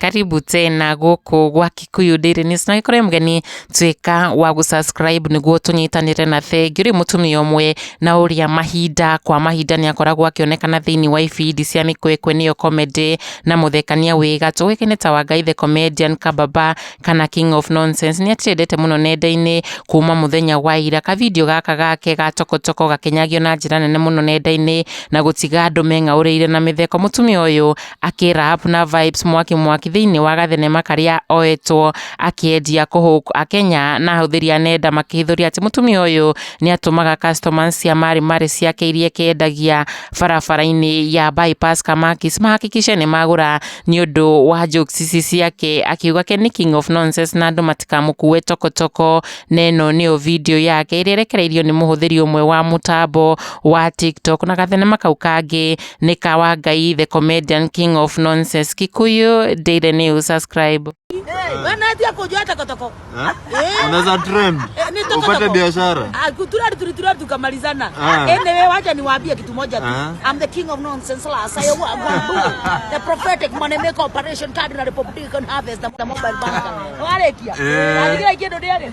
Karibu tena gũkũ gwa Kikuyu Daily News na gĩkorwo mũgeni tuĩka wa gũ-subscribe nĩguo tũnyitanĩre na thengiũ. Rĩu mũtumia ũmwe na ũrĩa mahinda kwa mahinda nĩ akoragwo akĩonekana thĩinĩ wa ibindi cia mĩkwekwe nĩyo comedy na mũthekania wĩ gatũ ũĩkaine ta Wangai the Comedian, Kababa kana King of Nonsense nĩ atrendete mũno nenda-inĩ kuma mũthenya wa ira. Ka video gaka gake ga tokotoko gakĩnyagio na njĩra nene mũno nenda-inĩ na gũtiga andũ meng'aũrĩire na mĩtheko. Mũtumia ũyũ akĩ rap na vibes mwaki mwaki thĩinĩ wa gathenema karĩa oetwo akĩendia kũhũ akenya na ahũthĩri a nenda makĩhithũria atĩ mũtumia ũyũ nĩ atũmaga customers cia marĩ marĩ ciake iria kĩendagia barabara-inĩ ya bypass Kamakis mahakikishe nĩ magũra nĩ ũndũ wa jokes ici ciake, akiuga ke nĩ king of nonsense na andũ matikamũkue tokotoko. Na ĩno nĩyo video yake ĩrĩa ĩrekereirio nĩ mũhũthĩri ũmwe wa mũtambo wa TikTok. Na gathenema kau kangĩ nĩ ka Wangai the Comedian, King of Nonsense. Kikuyu Daily News, subscribe. Wanatia kujua tokotoko. Eh? Unaweza trend Eh, ni toko upate toko. biashara. Ah, kutura tukamalizana. Ah. Anyway, wacha niwaambie kitu moja tu. Ah. I'm the king of nonsense last. I wa the prophetic money maker operation cardinal republican harvest the mobile banker. Warekia. Eh. Athigira kindu ndiare.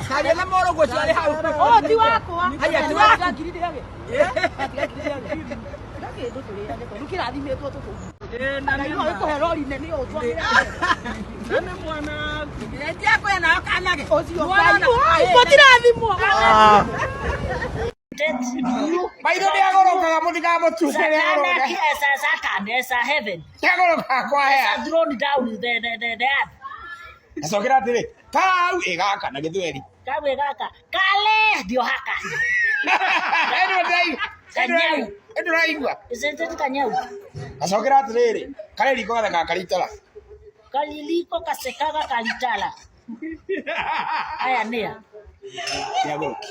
Karia na moro guo ciarĩ hau. Oh, ti wakwa. Haya, ti waku. Ngiri ndiage. Kindu tũrĩage tondũ kĩrathimĩtwo tũkũ. Ngai no ĩkũhe rori nene ũtwagĩre. Etia kwĩna nayo kanage. Ũcio Ngai. Mũtirathimwo. Maitho nĩagũrũkaga mũtikamũtuke nĩagũrũkaga. Satan, there's a heaven. Nĩagũrũkaga kwa hea. Thrown down the earth. Acokera atĩrĩ, kau ĩ gaka na gĩthweri. Kamwe gaka. Kale ndio haka. Ĩno ndĩraigua. Kanyau. Ĩno ndĩraigua. Isn't it kanyau? Acokera atĩrĩrĩ, karĩ riko gathekaga karitara. Kaliliko kasekaga kalitala. Aya nĩa. Nĩagũrũki.